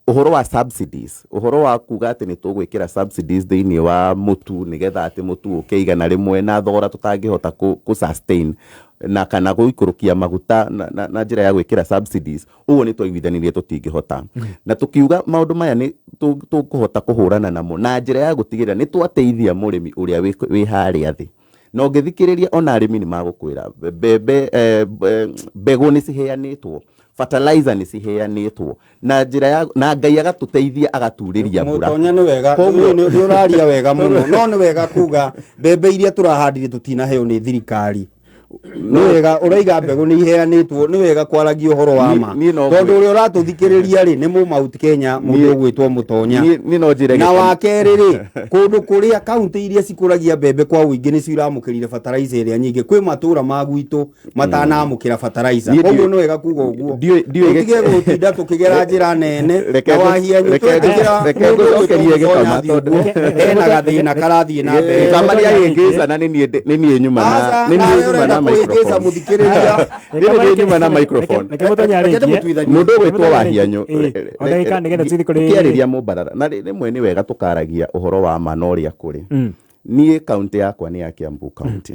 ũhoro wa subsidies, ũhoro wa kuga atĩ nĩ tũgwĩkĩra subsidies thĩinĩ wa mũtu nĩgetha atĩ mũtu ũke 100 na thogora tũtangĩhota kũ sustain, na kana gũikũrũkia maguta na njĩra ya gwĩkĩra subsidies, ũguo nĩ twaiguithanirie tũtingĩhota. Na tũkiuga maũndũ maya nĩ tũkũhota kũhũrana namo na njĩra ya gũtigĩrĩra nĩ twateithia mũrĩmi ũrĩa wĩ harĩa thĩ. Na ũngĩthikĩrĩria ona arĩmi nĩ magũkwĩra mbembe, mbegũ nĩ ciheanĩtwo, fertilizer nĩ ciheanĩtwo na njĩra ya na Ngai agatũteithia agaturĩria mbura. Mũtonya, nĩ wega. Nĩ ũraria wega mũno, no nĩ wega kuga mbembe iria tũrahandire tũtinaheo nĩ thirikari. Nĩ wega ũraiga mbegũ nĩ iheanĩtwo, nĩ wega kwaragia ũhoro wa ma, tondũ ũrĩa ũratũthikĩrĩria rĩ, nĩ mũ Mount Kenya mũndũ ũgwĩtwo Mũtonya. Niĩ no njĩre na wa kerĩ rĩ, kũndũ kũrĩa kaunti iria cikũragia mbembe kwa ũingĩ nĩcio iramũkĩrire fertilizer ĩrĩa nyingĩ. Kwĩ matũra ma gwitũ matanamũkĩra fertilizer. Koguo nĩ wega kuga ũguo, tũtige gũtinda tũkĩgera njĩra nene na wahianyu twetĩkĩra Reke mũndũ ũgwĩtwo ngũcokerie Mũtonya gĩkama athiĩ ũguo ena gathĩna karathiĩ na mbere. Gĩkama nĩ ahĩngĩca na nĩ niĩ nyuma na Aca, nĩ niĩ nawe nyuma ũrenda na kũhĩngĩca microphone. mũthikĩrĩria. Nĩ niĩ nyuma na microphone. Reke mũtonya Reke arĩkie. ndĩmũtuithanie. Mũndũ ũgwĩtwo Mũtonya Wahianyũ, arĩkie. O ndagĩka nĩgetha tũthiĩ kũrĩ tũkĩarĩria mũmbarara na rĩmwe nĩ wega tũkaragia ũhoro wa ma na ũrĩa kũrĩ. Niĩ kaunti yakwa nĩ ya Kiambu County.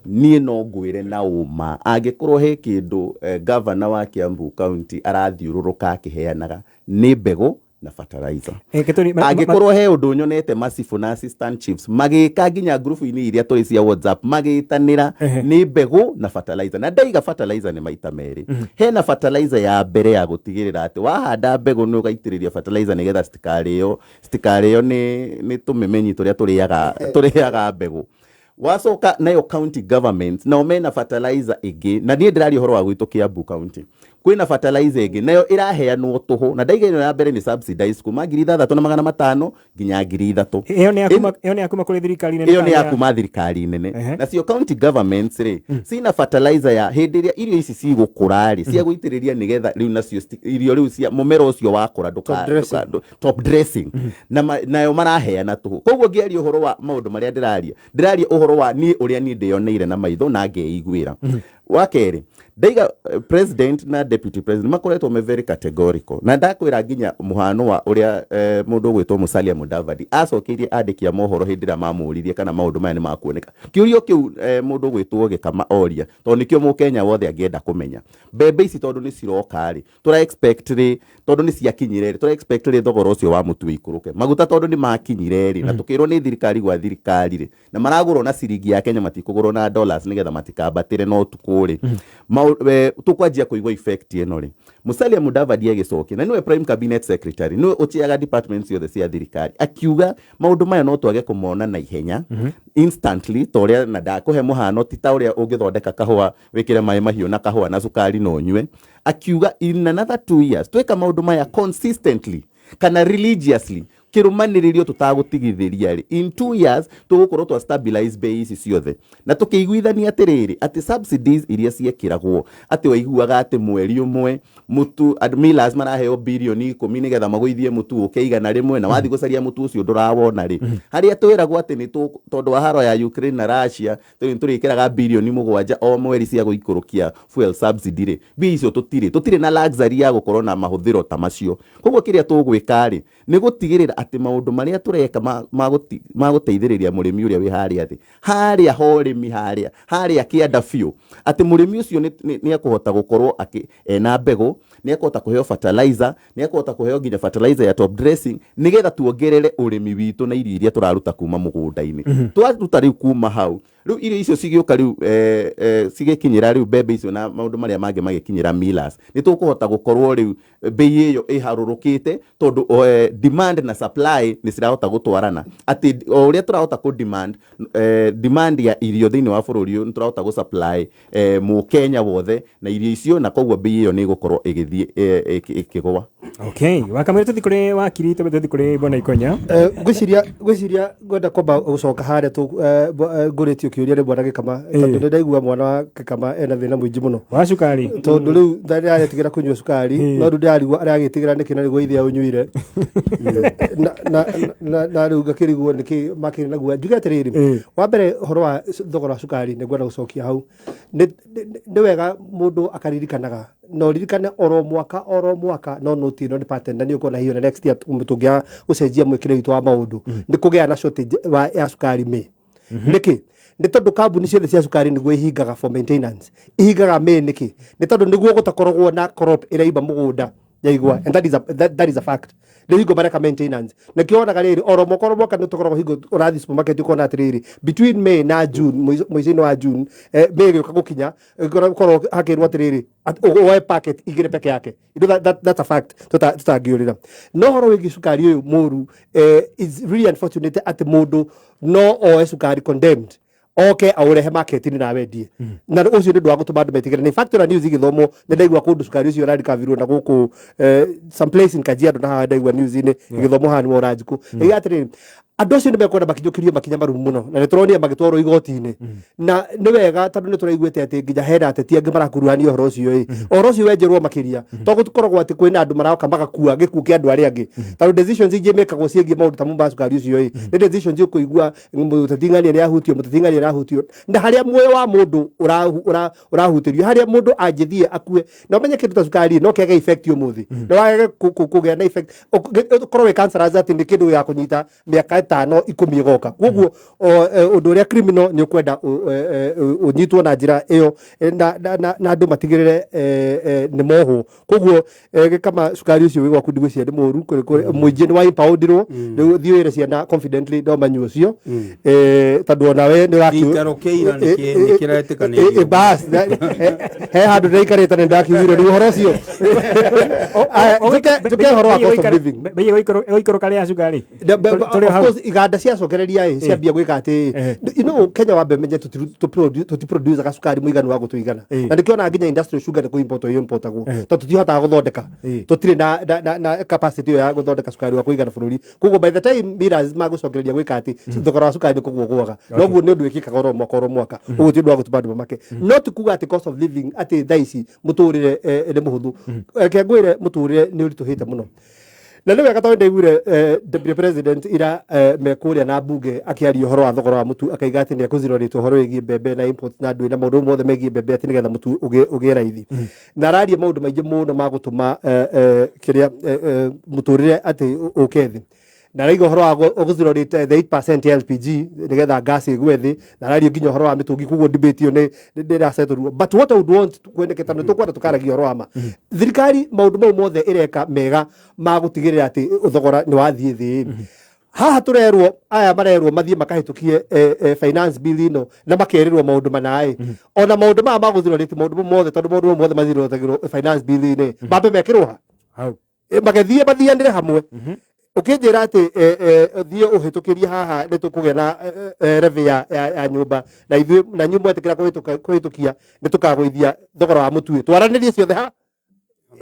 Niĩ no ngwĩre na ũma, angĩkorwo he kĩndũ governor wa Kiambu County arathiũrũrũka akĩheanaga nĩ mbegũ na fertilizer. Gĩtũri, Angĩkorwo he ũndũ nyonete macibũ na assistant chiefs magĩka nginya ngurubu-inĩ iria tũrĩ cia WhatsApp magĩtanĩra nĩ mbegũ na fertilizer. Na ndaiga fertilizer nĩ maita merĩ. Hena fertilizer ya mbere ya gũtigĩrĩra atĩ wahanda mbegũ nĩ ũgaitĩrĩria fertilizer nĩgetha citikarĩo nĩ tũmemenyi tũrĩa tũrĩaga mbegũ. Wacoka nayo county government nao mena fertilizer ĩngĩ, na niĩ ndĩraria ũhoro wa gwitũ Kiambu County, kwĩna fertilizer ĩngĩ nayo ĩraheanwo tũhũ, na ndaiga ĩno ya mbere nĩ subsidized kuma 6,500 nginya 3,000. Ĩyo nĩ ya kuma, ĩyo nĩ ya kuma kũrĩ thirikari nene Ĩyo nĩ kana ya kuma thirikari nene. Nacio county governments rĩ, cina fertilizer ya hĩndĩ ĩrĩa irio ici cigũkũra rĩ, cia gũitĩrĩria nĩgetha rĩu nacio irio rĩu cia mũmera ũcio wakũra Top dressing. top dressing. Na nayo maraheana tũhũ. Koguo ngĩaria ũhoro wa maũndũ marĩa ndĩraria, ndĩraria ũhoro wa niĩ ũrĩa niĩ ndĩyoneire na maitho na ngeiguĩra. Wa kerĩ, ndaiga president na deputy president makoretwo me very categorical, na ndakwĩra nginya mũhano wa ũrĩa mũndũ ũgwĩtwo Musalia Mudavadi acokeirie andĩki a mohoro hĩndĩ ĩrĩa mamũririe kana maũndũ maya nĩ makuoneka. Kĩũrio kĩu mũndũ ũgwĩtwo Gĩkama oria, tondũ nĩkĩo mũkenya wothe angĩenda kũmenya, mbembe ici tondũ nĩ ciroka rĩ, tũra expect rĩ, tondũ nĩ ciakinyire rĩ, tũra expect rĩ thogora ũcio wa mũtu ũikũrũke. Maguta tondũ nĩ makinyire rĩ, na tũkĩrwo nĩ thirikari gwa thirikari rĩ, na maragũrwo na ciringi ya Kenya, matikũgũrwo na dollars nĩgetha matikambatĩre na ũtukũ rĩ, tũkwanjia kũigua effect ĩno rĩ. Musalia Mudavadi agĩcokia, na nĩwe prime cabinet secretary, nĩwe ũchĩaga departments ciothe cia thirikari, akiuga maũndũ maya no twage kũmona na ihenya instantly, ta ũrĩa, na ndakũhe mũhano, ti ta ũrĩa ũngĩthondeka kahũa wĩkĩre maĩ mahiũ na kahũa na cukari na ũnyue. Akiuga in another 2 years twĩka maũndũ maya consistently kana religiously, kĩrũmanĩrĩrio tũtagũtigithĩria rĩ, in 2 years tũgũkorwo twa stabilize bei ici ciothe. Na tũkĩiguithania atĩrĩrĩ, atĩ subsidies iria ciekĩragwo, atĩ waiguaga atĩ mweri ũmwe mũtu andũ millers maraheo birioni 10 nĩgetha magũithie mũtu ũke 100, na wathiĩ gũcaria mũtu ũcio ndũrawona rĩ, harĩa twĩragwo atĩ nĩ tondũ wa haro ya Ukraine na Russia tũrĩkĩraga birioni 7 o mweri cia gũikũrũkia fuel subsidy rĩ, mbia icio tũtirĩ na luxury ya gũkorwo na mahũthĩro ta macio. Koguo kĩrĩa tũgwĩka rĩ, nĩ gũtigĩrĩra atĩ maũndũ marĩa tũreka ma gũteithĩrĩria mũrĩmi ũrĩa wĩ harĩa thĩ, harĩa ho ũrĩmi, harĩa kĩanda biũ, atĩ mũrĩmi ũcio nĩ ekũhota gũkorwo ena mbegũ, nĩ ekũhota kũheo fertilizer, nĩ ekũhota kũheo nginya fertilizer ya top dressing, nĩgetha tuongerere ũrĩmi witũ na irio iria tũraruta kuma mũgũnda-inĩ. Twaruta rĩu kuma hau, rĩu irio icio cigĩũka rĩu, cigĩkinyĩra rĩu mbembe icio na maũndũ marĩa mangĩ magĩkinyĩra millers, nĩ tũkũhota gũkorwo rĩu bei ĩyo ĩharũrũkĩte, tondũ demand na supply nĩ cirahota gũtwarana, atĩ o ũrĩa tũrahota kũ demand, demand ya irio thĩinĩ wa bũrũri ũyũ, nĩ tũrahota gũ supply mũkenya wothe na irio icio, na koguo bei ĩyo nĩ ĩgũkorwo ĩgĩthiĩ ĩkĩgũa. Okay, wakamwĩra tũthiĩ kũrĩ wakiri, tũmbe tũthiĩ kũrĩ bwana Ikonya. Ngwĩciria ngwenda kwamba gũcoka harĩa ngũrĩtio kĩũria nĩ bwana Gĩkama, tondũ nĩ ndaigua mwana wa Gĩkama ena thĩna mũingĩ mũno wa cukari, tondũ rĩu ndĩraretigĩra kũnyua cukari, no rĩu ndĩrarigwo aragĩtigĩra nĩkĩ na nĩguo ithe aũnyuire, na rĩu ngakĩrigwo nĩkĩ makĩrĩ naguo. Njuge atĩrĩrĩ, wa mbere, ũhoro wa thogora wa cukari nĩ ngwenda gũcokia hau. Nĩ wega mũndũ akaririkanaga na ũririkane oro mwaka oro mwaka, no noti ĩno nĩ pattern, na nĩ ũkuona hiyo na next year tũngĩaga gũcenjia mwĩkĩre witũ wa maũndũ, nĩ kũgĩa na shortage ya cukari. Mĩ nĩkĩ? Nĩ tondũ kambuni ciothe cia cukari nĩguo ihingaga for maintenance, ihingaga May. Nĩkĩ? Nĩ tondũ nĩguo gũtakoragwo na crop ĩraimba mũgũnda yaigua, and that is a fact. Nĩ hingo mareka maintenance, nakĩo wonaga rĩrĩ oro mwaka oro mwaka nĩ tũkoragwo hingo ũrathiĩ supermarket ũkona atĩrĩrĩ, between May na June, mũico-inĩ wa June, May ĩgĩũka gũkinya, korwo hakĩrwo atĩrĩrĩ woe packet igĩrĩ peke yake. You know, that's a fact tũtangĩũrĩra. No ũhoro wĩgiĩ cukari ũyũ mũru, is really unfortunate atĩ mũndũ no oe cukari condemned oke aũrehe market-inĩ na wendie, na ũcio nĩ ũndũ wa gũtũma andũ metigĩre. In fact, ona news igĩthomwo nĩ ndaigua kũndũ cukari ũcio ũrarikavirwo na gũkũ, some place in Kajiado, na haha ndaigua news-inĩ igĩthomwo haha nĩ wora njukũ. Ĩga atĩrĩrĩ, andũ acio nĩ mekwenda makinyũkĩrio makinya marumu mũno, na nĩ tũronire magĩtwarwo igoti-inĩ, na nĩ wega tondũ nĩ tũraiguĩte atĩ nginya hena ateti angĩ marakuruhania ũhoro ũcio. Ĩ ũhoro ũcio wenjerwo makĩria, to gũkoragwo atĩ kwĩna andũ maroka magakua gĩkuũ kĩa andũ arĩa angĩ, tondũ decisions ingĩ mekagwo ciĩgiĩ maũndũ ta ma cukari ũcio, ĩ nĩ decisions ũkũigua mũteti ng'ania nĩ ahutio, mũteti ng'ania nĩ ahutio, na harĩa muoyo wa mũndũ ũrahutĩrio, harĩa mũndũ angĩthiĩ akue. Na ũmenye kĩndũ ta cukari no kĩage effect ũmũthĩ, no wage kũgĩa na effect, ũkorwo wĩ cancerous, atĩ nĩ kĩndũ gĩa kũnyita mĩaka 5, 10 ĩgoka. Koguo ũndũ ũrĩa criminal nĩ ũkwenda ũnyitwo na njĩra ĩyo, na andũ matigĩrĩre nĩ mohwo. Koguo Gĩkama, cukari ũcio wĩ gwaku ndigwĩciria nĩ mũru. Mũingĩ nĩ wa impoundirwo, rĩu thiĩ wĩre ciana confidently no manyue ũcio, tondũ onawe nĩ Gĩikaro kĩa ira nĩ kĩretĩkanĩirio. Bas, he handũ ndĩraikarĩte nĩ ndakiugire rĩu ũhoro ũcio. Aya, njuke ũhoro wa cost of living. Bei ĩgũikũrũka rĩ ya cukari? Tũrĩ Of hau. course, iganda ciacokereria ĩ ciambia gwĩka atĩ Kenya, wambe menye tũtiproducaga cukari mũiganu wa gũtũigana, na nĩkĩo nginya industrial sugar nĩ kũimport importagwo, tondũ tũtihotaga gũthondeka, tũtirĩ na capacity ĩyo ya gũthondeka cukari wa kũigana bũrũri. Koguo by the time millers magũcokereria gwĩka atĩ, thogora wa cukari nĩ kũgũa gũaga. Noguo nĩ ũndũ wĩkĩkaga oro mwaka oro mwaka. Ũguo ti ũndũ wa gũtũma andũ mamake. No ti kuga atĩ cost of living, atĩ thaa ici mũtũrĩre nĩ mũhũthũ. Reke ngwĩre, mũtũrĩre nĩ ũritũhĩte mũno. Na nĩ wega tondũ ndaiguire deputy president ira me kũrĩa na mbunge akĩaria ũhoro wa thogora wa mũtu, akaiga atĩ nĩ ekũzirorĩtwo ũhoro wĩgiĩ mbembe na import na ndũĩ na maũndũ mothe megiĩ mbembe, atĩ nĩgetha mũtu ũgĩe raithi. Na araria maũndũ maingĩ mũno ma gũtũma kĩrĩa mũtũrĩre atĩ ũke thĩ, na araiga ũhoro wa gũzirorĩte the 8% ya LPG nĩgetha gas ĩgwe thĩ, na araria nginya ũhoro wa mĩtũngi. Koguo debate ĩyo nĩ ĩrasetũrwo, but what I would want kwendeke, tondũ tũkwenda tũkaragia ũhoro wa ma thirikari, maũndũ mau mothe ĩreka mega ma gũtigĩrĩra atĩ thogora nĩ wathiĩ thĩ. Haha tũrerwo, aya marerwo mathiĩ makahĩtũkie finance bill ĩno na makerĩrwo maũndũ manaĩ, ona maũndũ maya ma gũzirorĩte maũndũ mau mothe, tondũ maũndũ mau mothe mazirorĩtagĩrwo finance bill-inĩ, mambe mekĩrwo ha? Hau. Magĩthiĩ mathianĩre hamwe. Ũkĩnjĩra atĩ thiĩ ũhĩtũkĩrie haha nĩ tũkũgĩa na levy ya nyũmba, na ithuĩ na inyuĩ mwetĩkĩra kũhĩtũkia nĩ tũkagũithia thogora wa mũtu, twaranĩrie ciothe ha.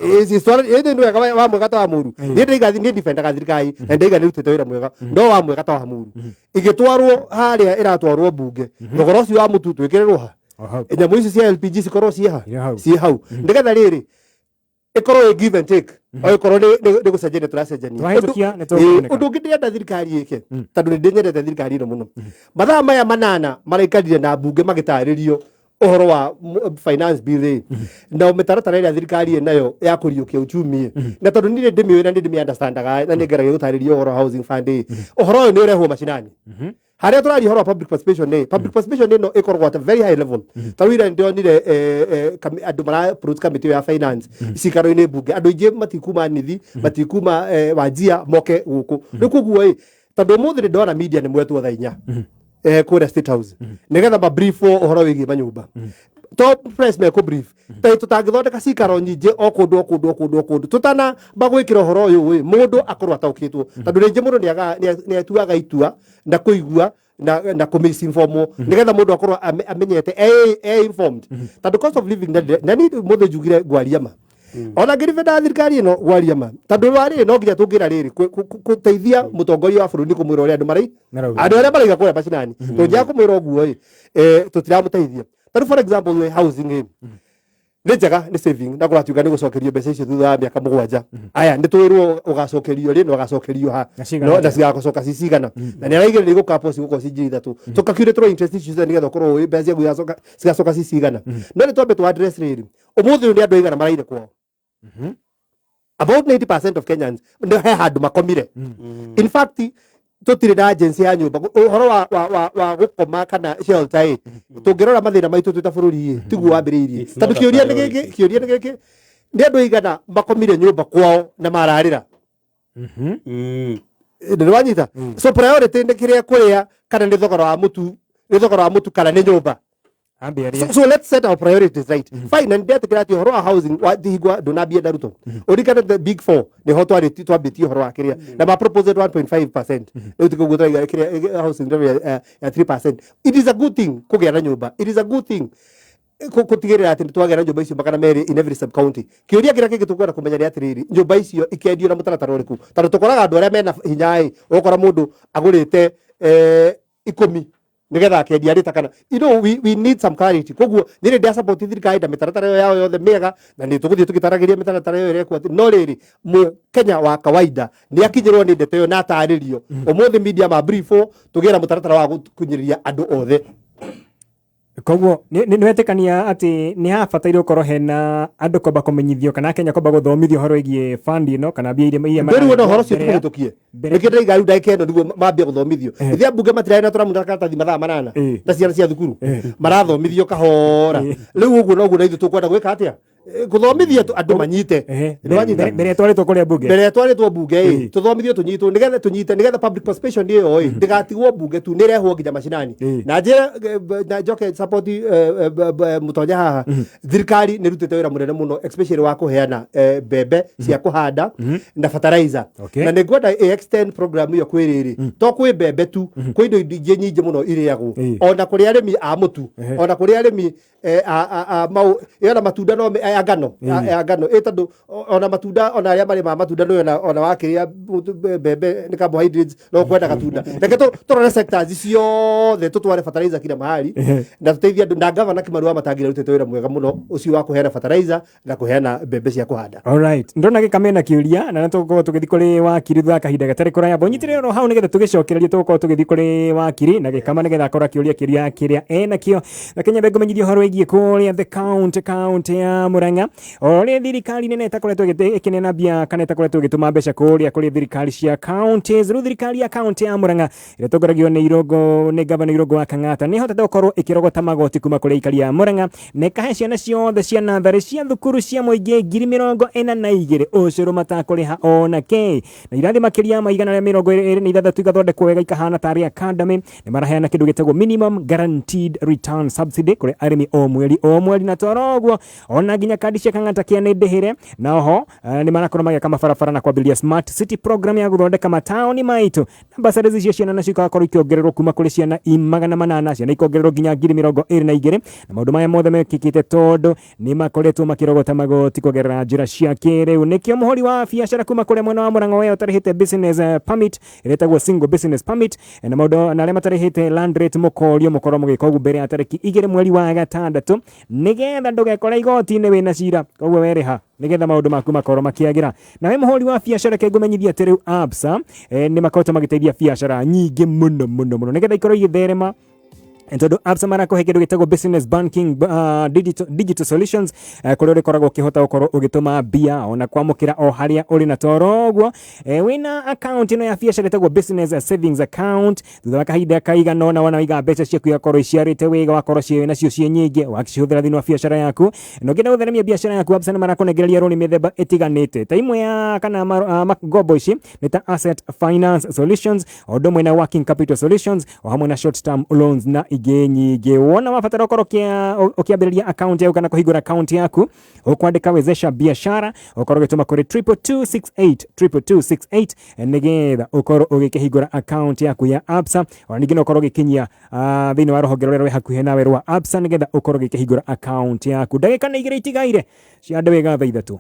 Ĩndĩ nĩ wega wa mwega ta wa mũru. Niĩ ndaiga niĩ ndifendaga thirikari na ndaiga nĩ rutĩte wĩra mwega, no wa mwega ta wa mũru igĩtwarwo harĩa ĩratwarwo mbunge, thogora ũcio wa mũtu twĩkĩrĩrwo ha? O hau. Nyamũ ici cia LPG cikorwo ciĩ ha? Irĩ hau. Ciĩ hau, nĩgetha rĩrĩ ĩkorwo ĩ give and take, o ĩkorwo nĩ gũcenjania tũracenjania. Twahĩtũkia nĩ tũkũgunĩka. Ũndũ ũngĩ ndĩrenda thirikari ĩke, tondũ nĩ ndĩnyendete thirikari ĩno mũno, mathaa maya 8 maraikarire na mbunge magĩtarĩrio ũhoro wa finance bill ĩ na mĩtaratara ĩrĩa thirikari ĩnayo ya kũriũkia uchumi ĩ. Na tondũ niĩ ndĩmĩũĩ na nĩ ndĩmĩ-understandaga na nĩ ngeragia gũtarĩria ũhoro wa housing fund ĩ, ũhoro ũyũ nĩ ũrehwo macinani harĩa tũraria ũhoro wa public participation ĩ. Public participation ĩno ĩkoragwo at a very high level. Ta rĩu ira nĩndĩronire andũ mara approach committee ya finance cikaro-inĩ mbunge, andũ aingĩ matikuma nithi, matikuma Wanjia moke gũkũ. Rĩu koguo ĩ, tondũ ũmũthĩ nĩ ndona media nĩ mwetwo thaa 4 kũrĩa State House nĩgetha mabriefwo ũhoro wĩgiĩ manyũmba, to press mekũ brief ta tũtangĩthondeka cikaro nyingĩ o kũndũ o kũndũ o kũndũ o kũndũ tũtanamba gwĩkĩra ũhoro ũyũ ĩ, mũndũ akorwo ataũkĩtwo, tondũ rĩngĩ mũndũ nĩatuaga itua na kũigua na kũmisinformwo, nĩgetha mũndũ akorwo amenyete e informed, tondũ cost of living na niĩ mũthĩ njugire ngwaria ma, ona ngĩribenda thirikari ĩno gwaria ma, tondũ wa rĩrĩ no nginya tũngĩra rĩrĩ gũteithia mũtongoria wa bũrũri nĩ kũmwĩra ũrĩa andũ marai Marauga. Andũ arĩa maraiga kũrĩa macinani, tũngĩaga kũmwĩra ũguo ĩ, tũtiramũteithia. Tarĩu for example ĩ, housing ĩ nĩ njega, nĩ saving, na kũratuĩka nĩ gũcokerio mbeca icio thutha wa mĩaka 7. Aya nĩ twĩrwo ũgacokerio rĩ na ũgacokerio ha? Na cigana No, atĩa? Na cigacoka ci cigana, na nĩ araigĩrĩra igũkapwo cigũkorwo ci 3,000, tũkakiurĩtwo interest icio ciothe nĩgetha ũkorwo ũĩ mbeca ciaku cigacoka ci cigana. No nĩ twambe tũ address rĩrĩ, ũmũthĩ ũyũ nĩ andũ aigana maraire kwao? About 90% of Kenyans nĩ he handũ makomire. In fact, tũtirĩ na agency ya nyũmba, ũhoro wa gũkoma kana shelter ĩ. Tũngĩrora mathĩna maitũ twĩ ta bũrũri ĩ, tiguo wambĩrĩirie. It's not Tondũ a kĩũria nĩ priority. gĩkĩ, kĩũria nĩ gĩkĩ, nĩ andũ aigana makomire nyũmba kwao na mararĩra? Nĩ wanyita? So priority nĩ kĩrĩa kũrĩa kana nĩ thogora wa mũtu, nĩ thogora wa mũtu kana nĩ nyũmba? Ambia So let's set our priorities right. Fine, na ndetĩkĩra atĩ ũhoro wa housing wa hingwa ndũnambia Ruto. Ũririkane the big four nĩho twarĩ twambĩtie ũhoro wa kĩrĩa na ma proposed 1.5%, rĩu ti koguo tũraiga kĩrĩa housing levy ya 3%. It is a good thing kũgĩa na nyũmba, it is a good thing gũtigĩrĩra atĩ nĩ twagĩa na nyũmba icio 200 in every sub county. Kĩũria kĩrĩa kĩngĩ tũkwenda kũmenya nĩ atĩrĩrĩ, nyũmba icio ikendio na mũtaratara ũrĩkũ? Tondũ tũkoraga andũ arĩa mena hinya ĩ, ũgũkora mũndũ agũrĩte 10 nigetha akendia rĩta kana we need some clarity. Koguo niĩ nĩ support thirikari na mĩtaratara ĩyo yao yothe mĩega, na nĩ tũgũthiĩ tũgĩtaragĩria mĩtaratara ĩyo ĩrekwo atĩ, no rĩrĩ, mũkenya wa kawaida nĩ akinyĩrwo nĩ ndeto ĩyo na atarĩrio. Ũmũthĩ media ma briefo, tũgĩe na mũtaratara wa gũkinyĩrĩria andũ othe. Koguo nĩ wetĩkania atĩ nĩ habataire gũkorwo hena andũ kwamba kũmenyithio kana Kenya kwamba gũthomithio ũhoro wĩgiĩ fund ĩno kana mbia iria ndĩrĩ wona ũhoro ũcio mbere ya- tũmũhĩtũkie mbere- nĩkĩo ndĩraiga rĩu ndagĩka ĩno nĩguo mambie gũthomithio. Ithuĩ ambunge matirarĩ na tũramuna karatathi mathaa 8 ta ciana cia thukuru marathomithio kahora. Rĩu ũguo noguo na ithuĩ tũkwenda gwĩka atĩa? Gũthomithia andũ manyite. Ehe, Nĩwanyita? mbere ĩtwarĩtwo kũrĩa bunge. Mbere ĩtwarĩtwo mbunge ĩ, tũthomithio tũnyitwo nĩgetha tũnyite, nĩgetha public participation ĩyo ĩ ndĩgatigwo mbunge tu, nĩrehwo nginya macinani. Na njĩre na njoke support mũtonya haha, thirikari nĩ rutĩte wĩra mũnene mũno, especially wa kũheana mbembe cia kũhanda na fertilizer. Na nĩ ngwenda ĩ extend program ĩyo kwĩ rĩrĩ, to kwĩ mbembe tu, kwĩ indo ingĩ nyingĩ mũno irĩagwo, ona kũrĩ arĩmi a mũtu, ona kũrĩ arĩmi a mau ĩyo na matunda no Ya ngano, ya ngano ĩ, tondũ ona matunda, ona arĩa marĩmaga matunda nĩ ona wakĩrĩa mbembe nĩ carbohydrates, no kwenda gatunda. Reke tũrore sectors ciothe, tũtware fertilizer kila mahali na tũteithie andũ. Na gavana Kĩmaru wa Matangi arutĩte wĩra mwega mũno ũcio wa kũheana fertilizer na kũheana mbembe cia kũhanda. Alright, ndona gĩkamena kĩũria na nĩ tũgũkorwo tũgĩthiĩ kũrĩ wakiri thutha wa kahinda gatarĩ kũraya. Mbonyitĩrĩre oro hau nĩgetha tũgĩcokererie. Tũgũkorwo tũgĩthiĩ kũrĩ wakiri na gĩkama nĩgetha akorwo akĩũria kĩũria kĩrĩa enakĩo. Na Kenya ngũmenyithia ũhoro wĩgiĩ kũrĩa the county ya Murang'a, o ũrĩa thirikari nene ĩtakoretwo ĩkĩneana mbia kana ĩtakoretwo ĩgĩtũma mbeca kũrĩa kũrĩ thirikari cia counties. Rĩu thirikari ya county ya Murang'a ĩrĩa ĩtongoragio nĩ Irũngũ, nĩ gavana Irũngũ wa Kang'ata, nĩ ĩhotete gũkorwo ĩkĩrogota magoti kuma kũrĩ aikari a Murang'a na ĩkahe ciana ciothe cia natharĩ cia thukuru cia mũingĩ 42,000 ũcũrũ matakũrĩha ona kĩ, na irathi makĩria ma 126 igathondekwo wega ikahana tarĩ academy. Nĩ maraheana kĩndũ gĩtagwo minimum guaranteed return subsidy kũrĩ arĩmi o mweri o mweri, na toro ũguo ona nginya kandi cia Kang'ata kĩa nĩ ndĩhĩre. Na oho nĩ marakorwo magĩaka mabarabara na kwambĩrĩria smart city program ya gũthondeka mataũni maitũ, na basarĩ icio ciana nacio igakorwo ikĩongererwo kuma kũrĩ ciana 800, ciana ikongererwo nginya 22,000. Na maũndũ maya mothe mekĩkĩte tondũ nĩ makoretwo makĩrogota magoti kũgerera njĩra cia kĩrĩu. Nĩkĩo mũhũri wa biacara kuma kũrĩa mwena wa Mũrang'o, we ũtarĩhĩte business permit ĩrĩa ĩtagwo single business permit, na maũndũ na arĩa matarĩhĩte land rate, mũkorio mũkorwo mũgĩka ũguo mbere ya tarĩki 2 mweri wa gatandatũ, nĩgetha ndũgekore igoti-inĩ wĩna cira. Koguo werĩha nĩgetha maũndũ maku makorwo makĩagĩra. Nawe mũhũri wa biacara, reke ngũmenyithie atĩ rĩu Absa nĩ makoretwo magĩteithia biacara nyingĩ mũno mũno mũno nĩgetha ikorwo igĩtherema, tondũ Absa marakũhe kĩndũ gĩtagwo business banking digital solutions, kũrĩa ũrĩkoragwo ũkĩhota gũkorwo ũgĩtũma mbia ona kwamũkĩra o harĩa ũrĩ. Na toro ũguo wĩna account ĩno ya biacara ĩtagwo business savings account, thutha wa kahinda kaigana ũna wona waiga mbeca ciaku igakorwo iciarĩte wega, wakorwo ciĩ nacio ciĩ nyingĩ, wakĩcihũthĩra thĩinĩ wa biacara yaku. Na ũngĩenda gũtheremia biacara yaku, Absa nĩ marakũnengereria rũni mĩthemba ĩtiganĩte, ta imwe ya kana ngombo ici nĩ ta asset finance solutions, o ũndũ ũmwe na working capital solutions, o hamwe na short term loans na ingĩ nyingĩ. Wona wabatara ũkorwo ũkĩambĩrĩria account yaku kana kũhingũra account yaku, ũkwandĩka "wezesha biashara", ũkorwo ũgĩtũma kũrĩ 22268, 22268, nĩgetha ũkorwo ũgĩkĩhingũra account yaku ya Absa. Ona ningĩ no ũkorwo ũgĩkinyia thĩinĩ wa rũhonge rũrĩa rwĩ hakuhĩ nawe rwa Absa nĩgetha ũkorwo ũgĩkĩhingũra account yaku. Ndagĩka nĩ 2 itigaire cia andũ wĩga thaa 3.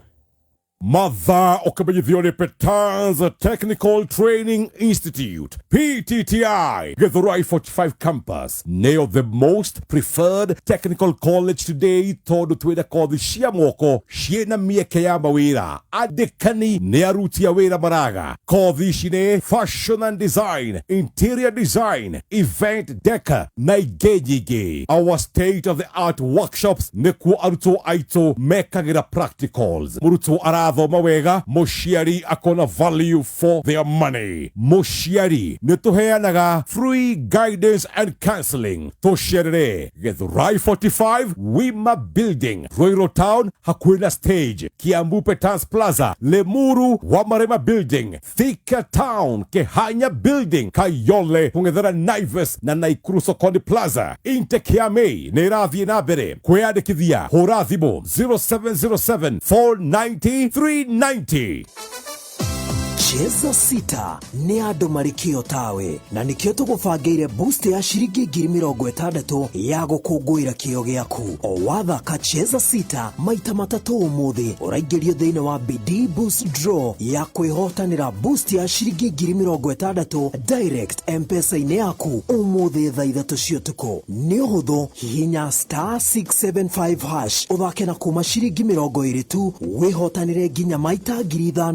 Mathaa ũkĩmenyithio nĩ Petans Technical Training Institute, PTTI, Githurai 45 Campus, nĩyo the most preferred technical college today, tondũ twĩna kothi cia moko ciĩna mĩeke ya mawĩra. Andĩkani nĩ aruti a wĩra maraga. Kothi ici nĩ fashion and design, interior design, event decor na ingĩ nyingĩ. Our state of the art workshops nĩkuo arutwo aitũ mekagĩra practicals. Mũrutwo arathoma wega, mũciari akona value for their money. Mũciari nĩ tũheanaga free guidance and counseling. Tũcerere Githurai 45, Wima Building, Ruiru Town, hakuhĩ na stage. Kiambu, Petans Plaza. Limuru, Wamarema Building. Thika Town, Kehanya Building. Kayole, kũng'ethera Naivas na Naikuru Sokoni Plaza. Intake ya May nĩ ĩrathiĩ na mbere. Kwĩyandĩkithia hũra thimũ 0707 490 390. Cheza Sita nĩ andũ marĩ kĩo tawe, na nĩkĩo tũgũbangĩire boost ya ciringi 60,000 ya gũkũngũĩra kĩo gĩaku. O wathaka Cheza Sita maita 3 ũmũthĩ, ũraingĩrio thĩinĩ wa Bidii Boost Draw ya kwĩhotanĩra boost ya ciringi 60,000 direct M-Pesa-inĩ yaku ũmũthĩ thaa 3 cia ũtukũ. Nĩ ũhũthũ, hihinya *675# ũthake na kuma ciringi 20 tu wĩhotanĩre nginya maita 5,000.